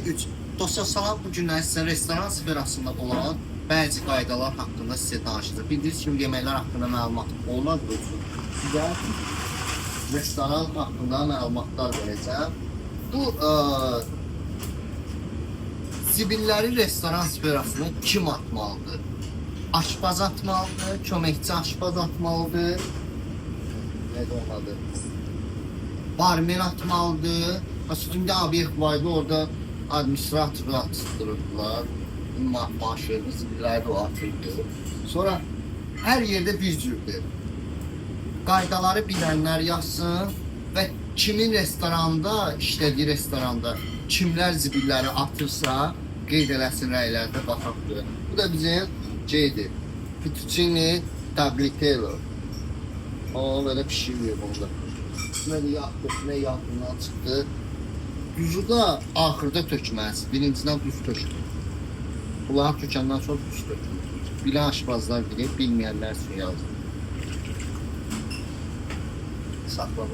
3. Dostlar, salam. Bu günlər sizə restoran sferasında olan bəzi qaydalar haqqında sizə danışacağım. Bildiyiniz kimi yeməklər haqqında məlumat olmadığı üçün sizə restoran haqqında məlumatlar verəcəm. Bu zibilləri restoran sferasına kim atmalıdır? Aşpaz atmalıdır, köməkçi aşpaz atmalıdır. Nə də onun adı? Barmen atmalıdır. Məsələn, obyekt var idi, orada administratoru atdırırdılar. Maaş verir, zibilləri də o atırdı. Sonra hər yerdə bir cürdür. Qaydaları bilənlər yazsın və kimin restoranda, işlədiyi restoranda kimlər zibilləri atırsa, qeyd eləsin rəylərdə baxaq görək. Bu da bizim şeydir. Fettuccine tagliatelle. O belə pişiriyor bunu da. Üstünə də yağ tökmə yağından çıxdı. Duzu da axırda tökməz. Birincidən duz tökmür. Bunları tökəndən sonra duz tökülür. Bilən aşpazlar bilir, bilməyənlər üçün yazdım. Saxla.